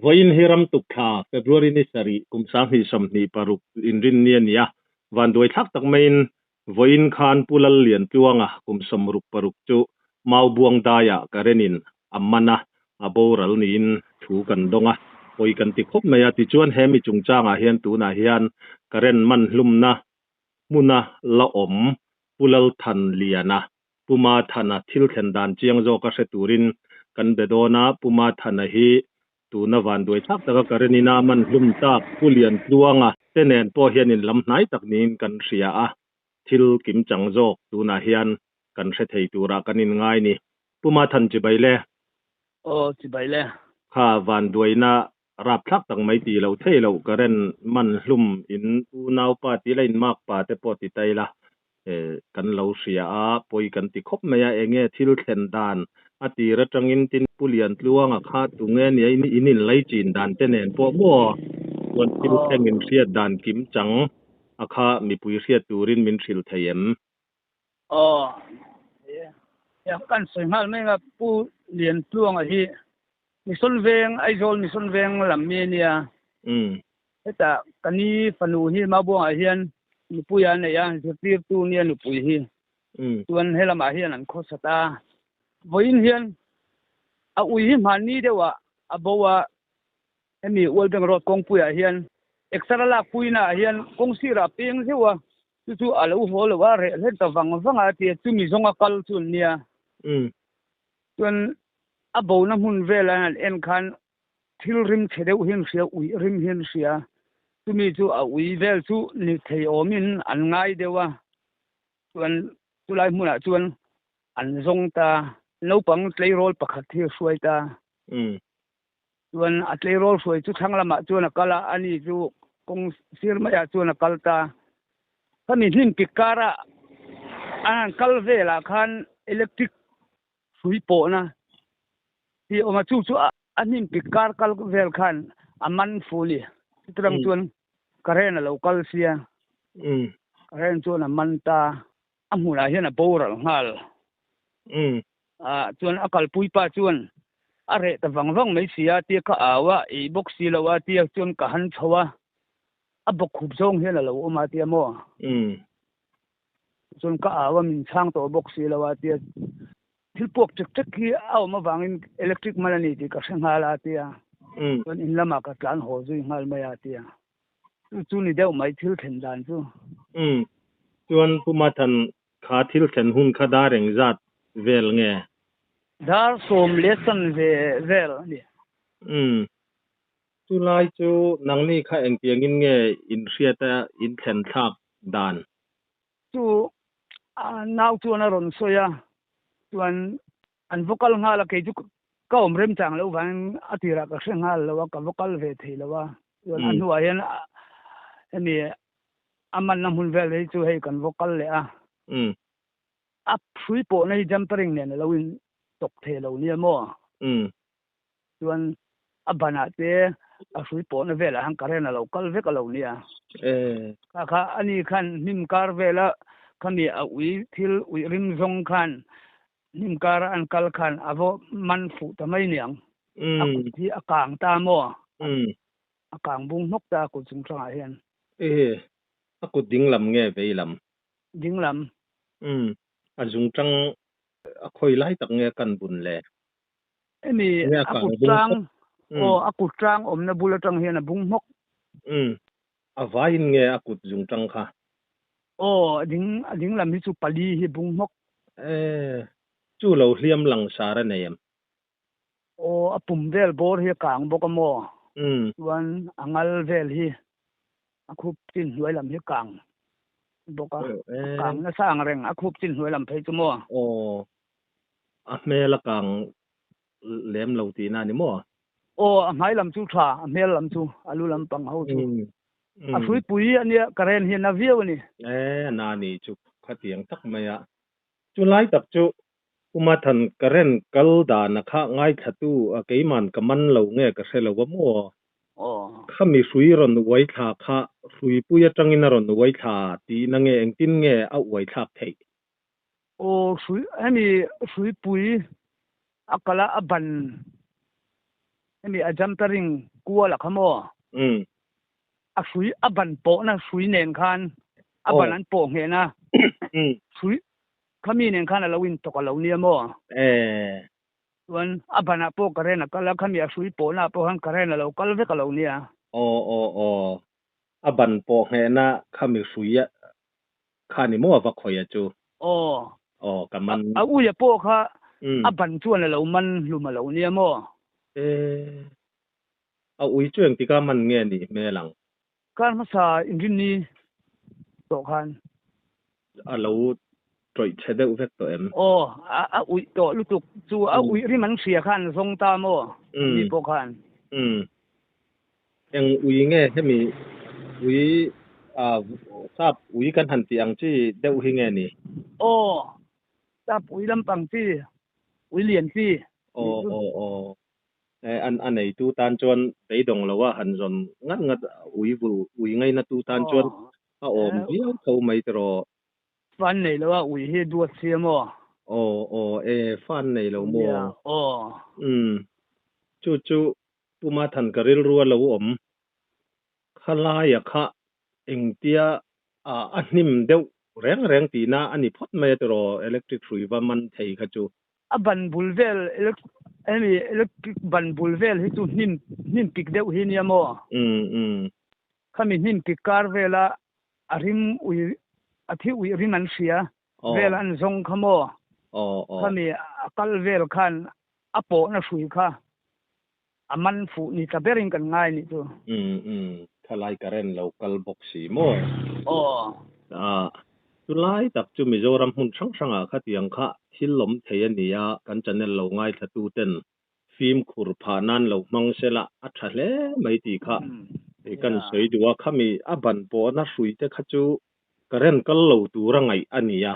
Vawiin hi ram tuk thla, February ni sarih, kum 2026 inrinni a ni a. Vanduai thlak tak maiin vawiin khan Pu Lalliantluanga kum 66 chu Maubuang daiah current-in a man a, a boral niin thu kan dawng a, pawi kan ti khawp mai a. Tichuan he mi chungchangah hian tunah hian current man hlumna hmuna la awm Pu Lalthanliana Pu Mathana thil thlen dan chiang zawka hre turin kan be dawn a, Pu Mathana hi tuna vanduai thlak taka current ina man hlum tak Pu Liantluanga te nen pawh hian in lam hnai tak niin kan hria a, thil kim chang zawk tunah hian kan hre thei turah kan inngai ni. Pu Mathan chibai le. Aw chibai le. Kha vanduaina rapthlak tak mai tih loh theih loh current man hlum in unaupa tih la in mark pa te pawh ti ta ila kan lo hria a, pawi kan ti khawp mai a, enge thil thlen dan a tir atangin tin Pu Liantluanga kha tunge nia in in inlai chin dan te nen pawh maw chuan thil thleng in hriat dan kim chang a kha mipui hriat turin min hrilh thei em? Aw, kan sawi nghal mai anga Pu Liantluanga hi Mission Veng, Aizawl Mission Veng lam mi a nia. Hetah ka ni fanu hi Maubuangah hian nupui a nei a, zirtirtu nia nupui hi. Chuan helamah hian an khawsat a. Vawiin hian a ui hi hmanni deuhah a bo a, hemi World Bank Road kawngpuiah hian exer a lakpuina ah hian kawng sirah a peng zeuh a, chu chu a lo haw lo a, reh hlen ta vang vang a tia chumi zawnga kal chu an nia. Chuan a bona hmun velah hian an en khan thil rim chhe deuh hian hria, uih rim hian hria. Chumi chu a ui vel chu ni thei awmin an ngai deuh a, chuan chulai hmunah chuan an zawng ta. Naupang tleirawl pakhat hi a hruai ta. Chuan a tleirawl hruai chu thlang lamah chuan a kal a, ani chu kawng sir maiah chuan a kal ta. Khami hnim pik karah an han kal velah khan electric hrui pawhna hi a awm a, chu chu a hnim pik kar kal vel khan a man fu ni. Chutiang chuan current a lo kal sia, current chuan a man ta, a hmunah hian a boral nghal. Chuan a kalpui pa chuan a reh ta vang vang mai si a, tia ka au a, ei bawk si lo a, tia chuan ka han chho a, a bawk khup zawng hian a lo awm a, tia maw? Chuan ka au a, min chhang tawh bawk si lo a, tia thil puak ṭek ṭek hi a awm avangin electric man a ni tih ka hre nghal a, tia chuan in lamah ka tlan haw zui nghal mai a, tia chu chu ni deuh mai thil thlen dan chu. Chuan Pu Mathan kha thil thlen hun kha dar engzat vel nge? Dar sawm leh chan ve vel a ni. Chulai chu nangni kha engtiangin nge inhriat a inthlen thlak dan? Chu nau chuan a rawn sawi a, chuan an va kal nghal a, kei chu ka awm remchang loh vangin a tirah ka hre nghal lo a, ka va kal ve thei lo a. Chuan a hnuah hian hemi a manna hmun vel hi chu hei kan va kal leh a. A hrui pawhna hi jumpering nen a lo in tawk thei lo nia maw? Chuan a banah te a hrui pawhna velah hian current a lo kal vek a lo nia. Kha kha ani khan hnim kar vela khami a ui thil uih rim zawng khan hnim kara an kal khan a vaw man fuh ta mai niang. A kut hi a kang ta maw? A kang bung hnawk ta a kut chung hrangah hian. A kut ding lam nge vei lam? Ding lam. A zung tang a khawi lai tak nge kan bun le? Hemi a kut tlang aw a kut tlang awmna bul atang hian a bung hmawk. Umm a vaiin nge a kut zung tang kha? Aw a ding a ding lam hi chu pali hi bung hmawk. E chu lo hliam lang sar a nei em? Aw a pum vel bawr hi a kang bawk a maw? Chuan a ngal vel hi a khup chin hnuai lam hi kang bawk a, a kang nasa ang reng a khup chin hnuai lam phei chu maw? Aw, a hmel a kang lem lo tihna a ni maw? Aw, a hmai lam chu tha, a hmel lam chu, a lu lam pang ho chu. A hruipui a nia, current hi a na viau a ni. E, a na a nih chu khatiang tak mai a. Chulai tak chu Pu Mathan current kal dana kha ngaithlatu a keiman ka man lo nge ka hre lo a maw? Khami hrui rawn uai thla kha hruipui atangin a rawn uai thla tihna nge engtin nge a uai thlak theih? Aw hrui hemi hruipui a kal a a ban hemi a jumpering. kual a kha maw? A hrui a ban pawhna hrui nen khan a ban an pawh nghehna hrui khami nen khan a lo intawk a lo nia maw? Chuan a banah pawh current a kal a, khami a hrui pawhna ah pawh khan current a lo kal vek a lo nia. Aw aw aw. A ban pawh nghehna khami hrui a kha ni maw a va khawih a chu? Aw. Aw ka man. A uia pawh kha a ban chuan a lo man hlum a lo nia maw? E. A ui chu engtika man nge nih hmel ang? Kar hmasa inrinni tawh khan. A lo tawih chhe deuh vek tawh em? Aw, a uih tawh lutuk chu a uih rim an hria khan zawng ta maw? Ani pawh khan. Umm. Eng ui nge hemi ui sap ui kan han tih ang chi deuh hi nge ni? Aw, sap ui lampang chi, ui lian chi. Aw aw aw. An a neitu tan chuan beidawng lo a han zawn ngat ngat ui vul ui ngaina tu tan chuan a awm viau tho mai tiraw. Fan nei lo a ui hi duat si a maw? Aw aw e fan nei lo maw? Nia aw. Umm chu chu Puma than ka rilru a lo awm khalai a kha engtia a hnim deuh reng reng tihna a ni phawt mai a tiraw electric hrui va man thei kha chu. A ban bul vel hemi electric ban bul vel hi chu hnim hnim pik deuh hi nia maw? Umm umm. Khami hnim pik kar vela a rim ui a thi uih rim an hria vel an zawng kha maw? Khami a kal vel khan a pawhna hrui kha a man fuh ni ta berin kan ngai nih chu. Umm umm thalai current lo kal bawk si maw? Aw. Ah chulai tak chu Mizoram hmun hrang hrangah khatiang kha thil awm thei a ni a, kan channel lo ngaithla tu ten fimkhur phah nan lo hmang se la a tha hle mai tih kha kan sawi duh a, khami a ban pawhna hrui te kha chu current kal lo tura ngaih a ni a.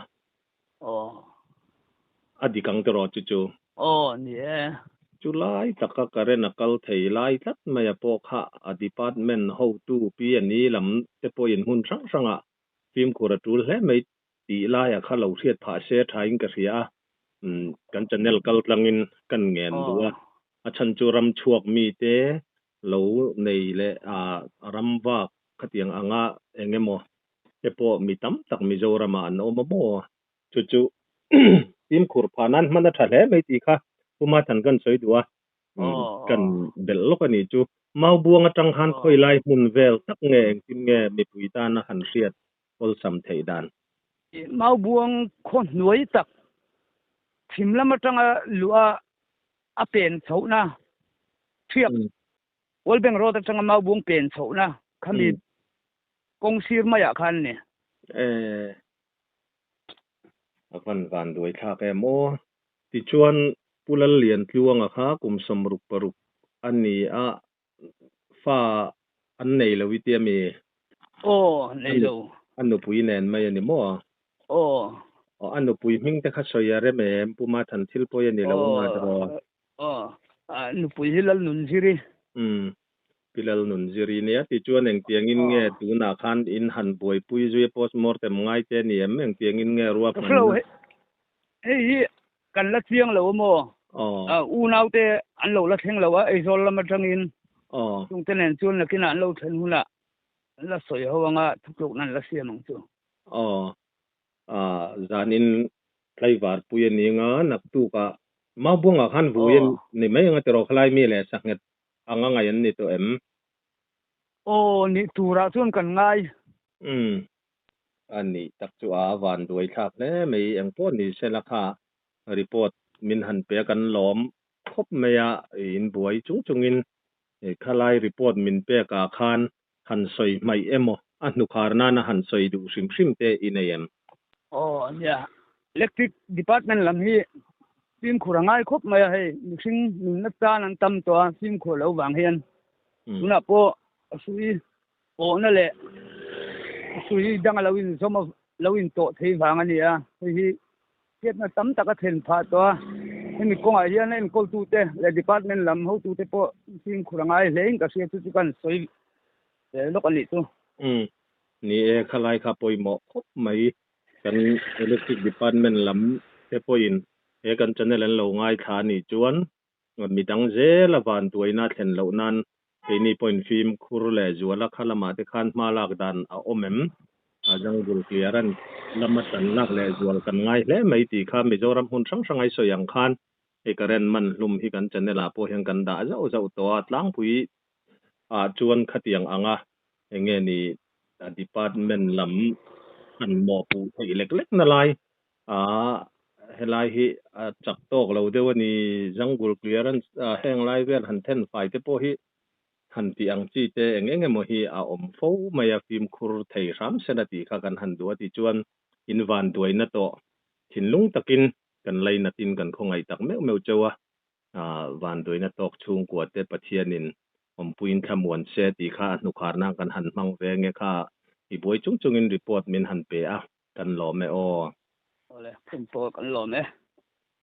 Aw. A dik ang tiraw chu chu. Aw ni e. Chu lai taka current a kal thei lai tlat mai a pawh kha a department hotu pi a ni lam te pawhin hmun hrang hrangah fimkhur a tul hle mai tih laiah kha lo hriat phah se thain ka hria a. Kan channel kal tlangin kan ngen duh a. A chhan chu ram chhuak mite lo nei leh ram vak khatiang anga eng emaw te pawh mi tam tak Mizoramah an awm a maw? Chu chu fimkhur phah nan hman a tha hle mai tih kha Pu Mathan kan sawi duh a, kan belh lawk a nih chu. Maubuang atang khan khawi lai hmun vel tak nge engtin nge mipui tana han hriat awlsam theih dan? Maubuang khaw hnuai tak chhim lam atanga luh a a pen chhohna thiak World Bank Road atanga Maubuang pen chhohna khami kawng sir maiah khan a ni. Eh, a van van duai thlak em aw. Tichuan Pu Lalliantluanga kha kum 66 a ni a, fa an nei lo i tia mi? Aw, nei lo. A nupui nen mai a ni maw? Aw. Aw, a nupui hming te kha sawi a rem em? Pu Mathan thil pawi a ni lo anga tiraw? Aw, a nupui hi Lalnunziri. Umm, Pi Lalnunziri nia tichuan engtiangin nge tunah khan in han buaipui zui a postmortem ngai te a ni em? Engtiangin nge ruahmanna? Ka hre lo, hei hi kan la chiang lo a maw? Unaute an lo la thleng lo a, Aizawl lam atangin chungte nen chuan nakinah an lo thlen hunah an la sawi ho anga thutlukna an la siam ang chu. Aw, zanin tlaivar pui a ni anga naktukah Maubuangah khan vui a ni mai anga tiraw khalai mi leh sanghet anga ngaih an ni tawh em? Aw, nih turah chuan kan ngai. Umm, a nih tak chu a van duai thlak hle mai, engpawh ni sela kha report min han pe a kan lawm khawp mai a, in buai chung chungin khalai report min pek ah khan han sawi hmaih emaw a hnukhar nana han sawi duh hrim hrim te i nei em? Aw nia, Electric Department lam hi fimkhur a ngai khawp mai a, hei mihring nunna tan an tam tawh a, fimkhur lo vang hian tunah pawh a hrui pawhna leh a hrui danga lo inzawm a lo intawh thei vang a ni a, hei hi hriatna tam tak a thlen phah tawh a, hemi kawngah hian a enkawltute leh department lam hotute pawh fimkhur a ngai hlein ka hria chu chu kan sawi zel lawk a nih chu. Umm, ni e, khalai kha pawimawh khawp mai. Kan Electric Department lam te pawhin he kan channel an lo ngaithla a nih chuan midang zel a vanduaina thlen loh nan Keini pawhin fimkhur leh zuala kha lamah te khan hma lak dan a awm em? A jungle clearance lama tan lak leh zual kan ngai hle mai tih kha Mizoram hmun hrang hrang ai sawi ang khan hei current man hlum hi kan channel ah pawh hian kan dah zauh zauh tawh a, tlangpui ah chuan khatiang anga enge ni department lam han mawhpuh theih lek lek na lai ah helai hi a chak tawk lo deuh a ni, jungle clearance heng lai vel han then fai te pawh hi han tih ang chi te eng eng emaw hi a awm fo mai a, fimkhur thei hram sen a tih kha kan han duh a tih chuan in van duaina tawh thinlung takin kan lainatin kan khawngaih tak meuh meuh cheu a, van duaina tawk chhungkua te Pathianin awmpuiin thlamuan se tih kha a hnukharna kan han hmang ve nge kha i buai chung chungin report min han pe a, kan lawm e aw. Awle, phun pawh kan lawm e.